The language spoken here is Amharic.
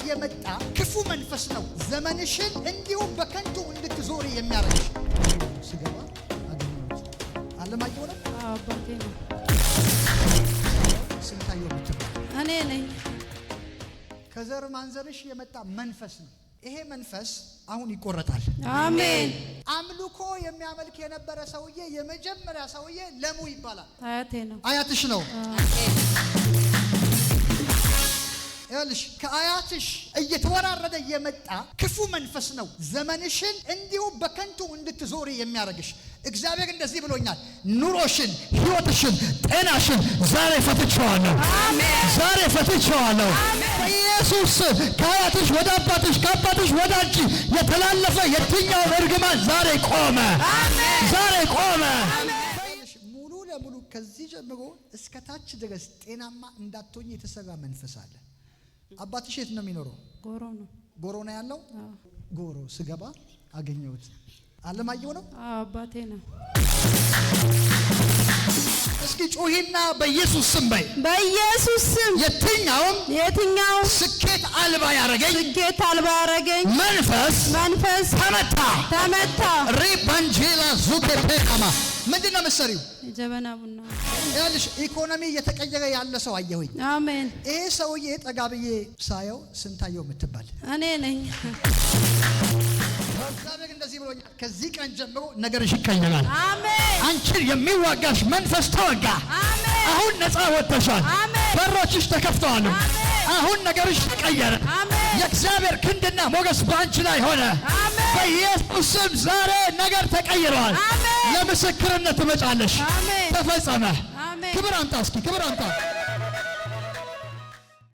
የመጣ ክፉ መንፈስ ነው ዘመንሽን እንዲሁ በከንቱ እንድትዞሪ የሚያደርግሽ። ስገባ አገኘሁት። አለማየሁ ነው? አዎ፣ አባቴ ነው። ስንታየሁ የምትባል እኔ ነኝ። ከዘር ማንዘርሽ የመጣ መንፈስ ነው። ይሄ መንፈስ አሁን ይቆረጣል። አሜን። አምልኮ የሚያመልክ የነበረ ሰውዬ፣ የመጀመሪያ ሰውዬ ለሙ ይባላል። አያቴ ነው። አያትሽ ነው። ይኸውልሽ፣ ከአያትሽ እየተወራረደ የመጣ ክፉ መንፈስ ነው ዘመንሽን እንዲሁ በከንቱ እንድትዞሪ የሚያደርግሽ። እግዚአብሔር እንደዚህ ብሎኛል፣ ኑሮሽን፣ ሕይወትሽን፣ ጤናሽን ዛሬ ፈትቼዋለሁ። ዛሬ ፈትቼዋለሁ። በኢየሱስ ስም ከአያትሽ ወደ አባትሽ፣ ከአባትሽ ወደ አንቺ የተላለፈ የትኛውም እርግማን ዛሬ ቆመ። ዛሬ ቆመ። ሙሉ ለሙሉ ከዚህ ጀምሮ እስከ ታች ድረስ ጤናማ እንዳትሆኝ የተሰራ መንፈስ አለ። አባትሽ የት ነው የሚኖረው? ጎሮ ነው። ጎሮ ነው ያለው። አዎ። ጎሮ ስገባ አገኘሁት። አለማየሁ ነው? አዎ፣ አባቴ ነው። እስኪ ጩሂና በኢየሱስ ስም በይ። በኢየሱስ ስም። የትኛውም የትኛው ስኬት አልባ ያደረገኝ ስኬት አልባ ያረገኝ መንፈስ መንፈስ ተመታ። ተመታ። ሪባንጄላ ዙኬ ፔካማ። ምንድን ነው የምትሰሪው? የጀበና ቡና። ይኸውልሽ፣ ኢኮኖሚ እየተቀየረ ያለ ሰው አየሁኝ። አሜን። ይሄ ሰውዬ ጠጋ ብዬ ሳየው ስንታየው የምትባል እኔ ነኝ። እግዚአብሔር እንደዚህ ብሎኛል። ከዚህ ቀን ጀምሮ ነገርሽ ይቀየራል። አሜን። አንቺን የሚዋጋሽ መንፈስ ተወጋ። አሜን። አሁን ነፃ ወጥተሻል። አሜን። በሮችሽ ተከፍተዋል። አሜን። አሁን ነገርሽ ተቀየረ። አሜን። የእግዚአብሔር ክንድና ሞገስ በአንቺ ላይ ሆነ። አሜን። በኢየሱስ ስም ዛሬ ነገር ተቀይረዋል። አሜን። ለምስክርነት ትመጫለሽ። አሜን። ተፈጸመ። አሜን። ክብር አምጣ እስኪ፣ ክብር አምጣ።